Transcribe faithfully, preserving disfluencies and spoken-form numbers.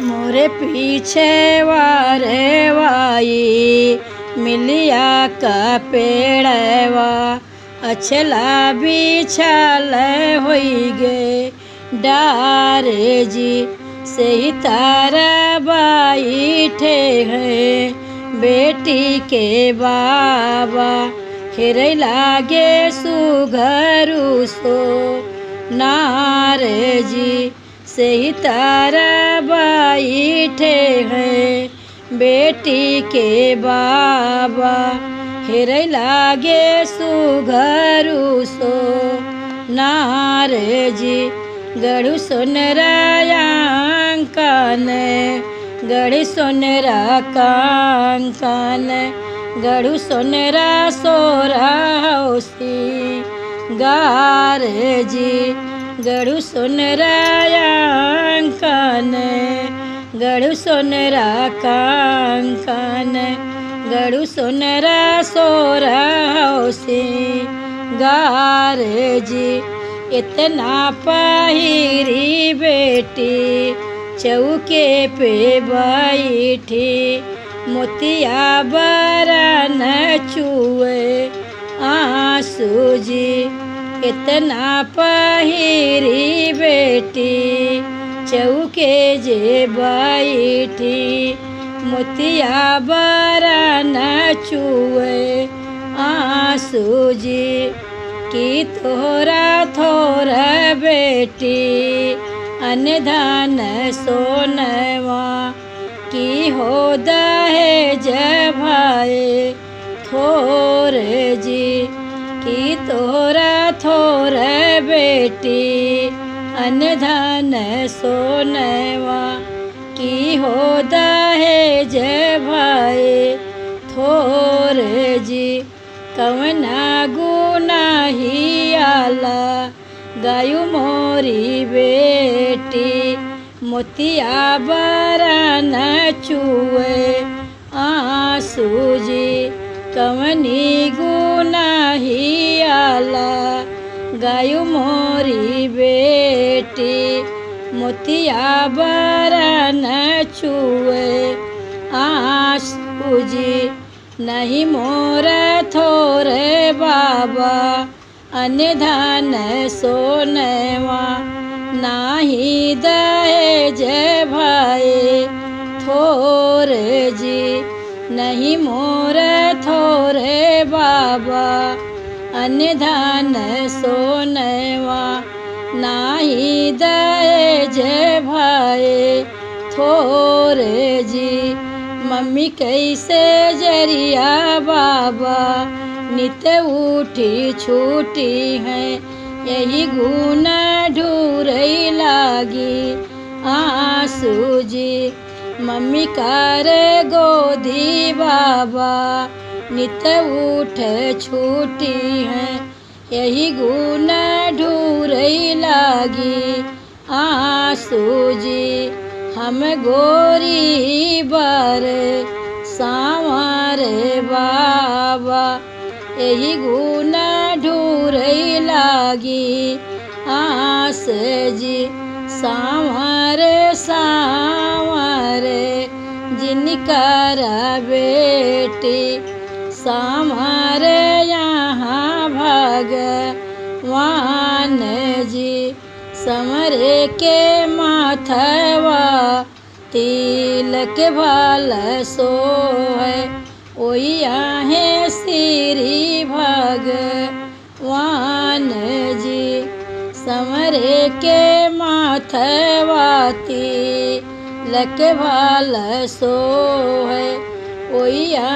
मोरे पीछे वारे वाई मिलिया का पेड़वा, अछला बिछाल होई गे डारे जी। से ही तारा बाइठे हैं बेटी के बाबा, हेरै लागे सुघरू सो नारे जी। से ही तारा बाइठे हैं बेटी के बाबा, हेरै लागे सुघरू सो नारे जी। गढ़ु सोनरा अंकन, गढ़ु सोनरा कंकन, गढ़ु सोनरा सोरा हौसी गारे जी। गढ़ु सोनरा अंकन, गढ़ु सोनरा कंकन, गढ़ु सोनरा सोरा हौसी गारे जी। इतना पहिरी बेटी चौके पे बैठी, मोतिया बरन चुए आंसू जी। इतना पहिरी बेटी चौके जे बैठी, मोतिया बरन चुए आंसू जी। कि तोहरा थोर बेटी अनधन सोनवा, कि हो दहेज भाई थोर जी। कि तोहरा थोर बेटी अनधन सोनवा, कि हो दहेज भाई थोर जी। कवना गुनाहिया लगायु मोरी बेटी, मोतिया बरन चुए आंसू जी। कवनी गुनाहिया लगायु मोरी बेटी, मोतिया बरन चुए आंसू जी। नहीं मोर थोर बाबा अनधन सोनवा, नाही दहेज भाई थोर जी। नहीं मोर थोर बाबा अनधन सोनवा, नाही दहेज भाई थोर जी। मम्मी कैसे जरिया बाबा नित उठी छूटी हैं, यही गुना ढूरई लागी आंसू जी। मम्मी करे गोदी बाबा नित उठ छूटी हैं, यही गुना ढूरई लागी आंसू जी। हम गोरी बर सांवर बाबा, यही गुना ढूरई लागी आंस जी। सांवर सांवर जिनकर बेटी, सांवर यहाँ भगवान जी। संवरे के माथवा तिलक भाल सोहे, ओइया है श्री भगवान जी। संवरे के माथवा तिलक भाल सोहे, ओइया